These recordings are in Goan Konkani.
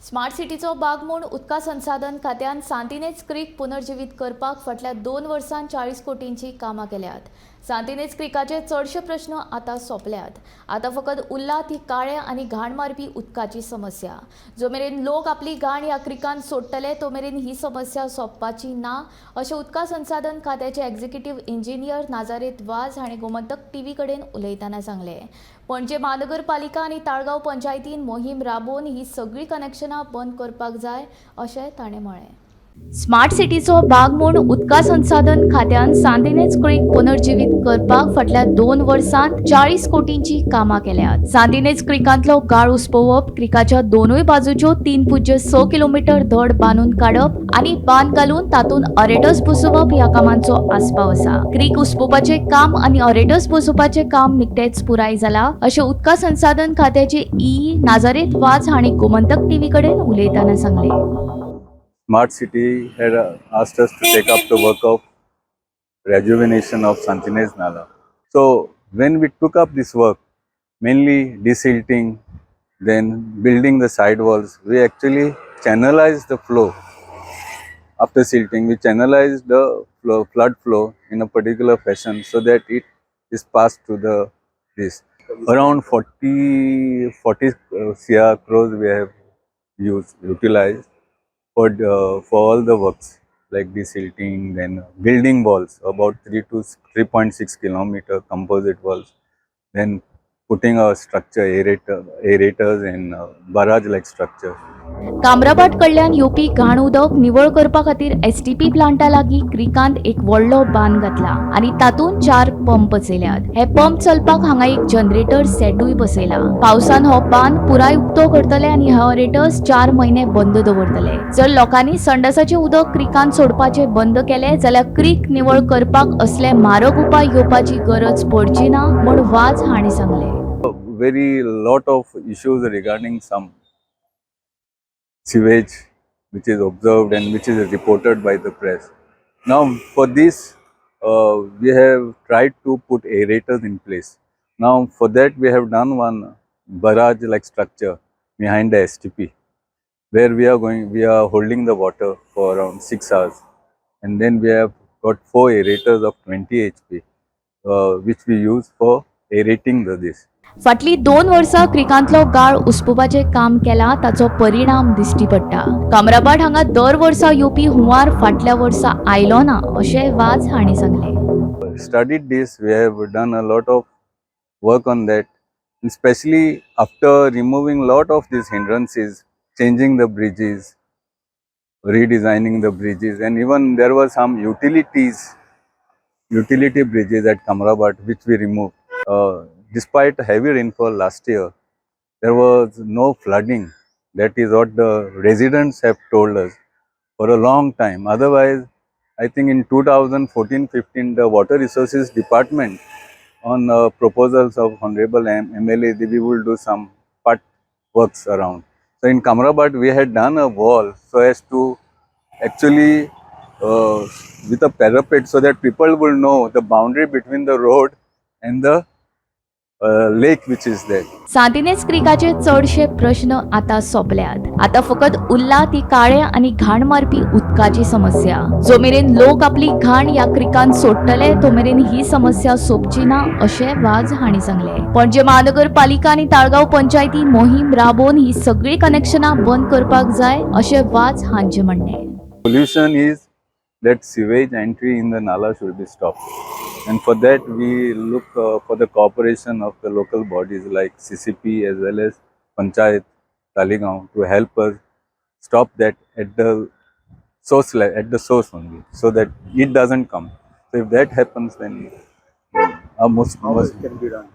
स्मार्ट सिटीचो भाग म्हूण उदका संसाधन खात्यान सांतिनेज क्रीक पुनर्जिवीत करपाक फाटल्या 2 वर्सांत 40 कोटींची कामां केल्यात. सांतिनेज क्रिकाचे चडशे प्रश्न आतां सोंपल्यात. आतां फकत उरला ती काळे आनी घाण मारपी उदकाची समस्या. जो मेरेन लोक आपली घाण ह्या क्रिकान सोडटले तो मेरेन ही समस्या सोंपपाची ना अशें उदका संसाधन खात्याचे एक्झिक्युटीव इंजिनियर नाजारेत वाज हांणी गोमंतक टीव्ही कडेन उलयतना सांगलें. पणजे महानगरपालिका आनी ताळगांव पंचायतीन मोहीम राबोवन ही सगळीं कनेक्शनां बंद करपाक जाय अशें ताणें म्हळें. स्मार्ट सिटीचो भाग म्हूण उदका संसाधन खात्यान सांतिनेज क्रीक पुनर्जिवीत करपाक फाटल्या 2 वर्सांत 40 कोटींची कामां केल्यात. सांतिनेज क्रिकांतलो गाळ उसपोवप, क्रिकाच्या दोनूय बाजूच्यो 3.6 किलोमिटर धड बांदून काडप आनी बांद घालून तातूंत अरेटस बसोवप ह्या कामांचो आस्पाव आसा. क्रीक उसपोवपाचें काम आनी अरेटस बसोवपाचें काम निकतेंच पुराय जाला अशें उदका संसाधन खात्याचे ई नाजारेत वाज हांणी गोमंतक टीव्ही कडेन उलयतना सांगलें. Smart City had asked us to take up the work of rejuvenation of Santinez Nala. So when we took up this work, mainly desilting, then building the side walls, we actually channelized the flow. After silting, we channelized the flow, flood flow in a particular fashion so that it is passed to the this. Around 40 CR crores we have utilized for all the works like desilting, then building walls, about 3 to 3.6 kilometer composite walls, then putting a structure, aerators and barrage like structure. Camrabhat कडल्यान येवपी घाण उदक निवळ करपा खातीर एसटीपी प्लांटा लागीं क्रिकांत एक व्हडलो बांद घातला आनी तातूंत 4 पंप बसयल्यात. हे पंप चलपाक हांगा एक जनरेटर सेटूय बसयला. पावसान हो बांद पुराय उक्तो करतले आनी हे अरेटर्स 4 म्हयने बंद दवरतले. जर लोकांनी संडासाचें उदक क्रिकांत सोडपाचें बंद केलें जाल्यार क्रीक निवळ करपाक असले म्हारग उपाय घेवपाची गरज पडची ना म्हूण वाज हांणी सांगलें. Very lot of issues regarding some sewage which is observed and which is reported by the press. Now for this we have tried to put aerators in place. Now for that we have done one barrage like structure behind the STP where we are holding the water for around 6 hours, and then we have got 4 aerators of 20 HP which we use for aerating the this. फाटली 2 वर्सां क्रिकांतलो गाळ उसपुपाचें काम केलां ताचो परिणाम दिश्टी पडटा. कामराभाट हांगा दर वर्सा येवपी हुंवार फाटल्या वर्सा आयलो ना अशें वाज हांणी सांगलें. Studied this, we have done a lot of work on that, and especially after removing lot of these hindrances, changing the bridges, redesigning the bridges, and even there were some utility bridges at Camrabhat which we removed. Despite heavy rainfall last year, there was no flooding. That is what the residents have told us for a long time. Otherwise, I think in 2014-15, the Water Resources Department, on proposals of Honorable MLA, we will do some part works around. So in Camrabhat, we had done a wall so as to actually with a parapet so that people will know the boundary between the road and the lake which is there. Santinez क्रिकाचे चडशे प्रश्न आतां सोंपल्यात. आतां फकत उरला ती काळे आनी घाण मारपी उदकाची समस्या. जो मेरेन लोक आपली घाण ह्या क्रिकान सोडटले तो मेरेन ही समस्या सोंपची ना अशें वाज हांणी सांगलें. पणजे महानगरपालिका आनी ताळगांव पंचायती मोहीम राबोवन ही सगळीं कनेक्शनां बंद करपाक जाय अशें वाज हांचें म्हणणें. Solution is that sewage entry in the nala should be stopped, and for that we look for the cooperation of the local bodies like CCP as well as Panchayat Taleigao to help us stop that at the source, at the source only, so that it doesn't come. So if that happens, then most can be done.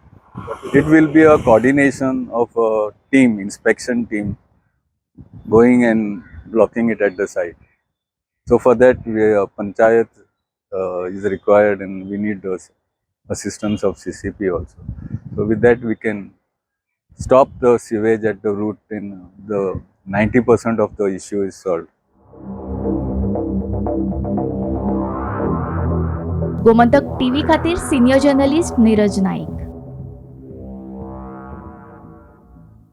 It will be a coordination of a team, inspection team, going and blocking it at the site. So for that, we, Panchayat is required, and we need the assistance of CCP also. So with that, we can stop the sewage at the root, and the 90% of the issue is solved. Gomantak TV खातीर सिनियर जर्नलिस्ट नीरज नाईक.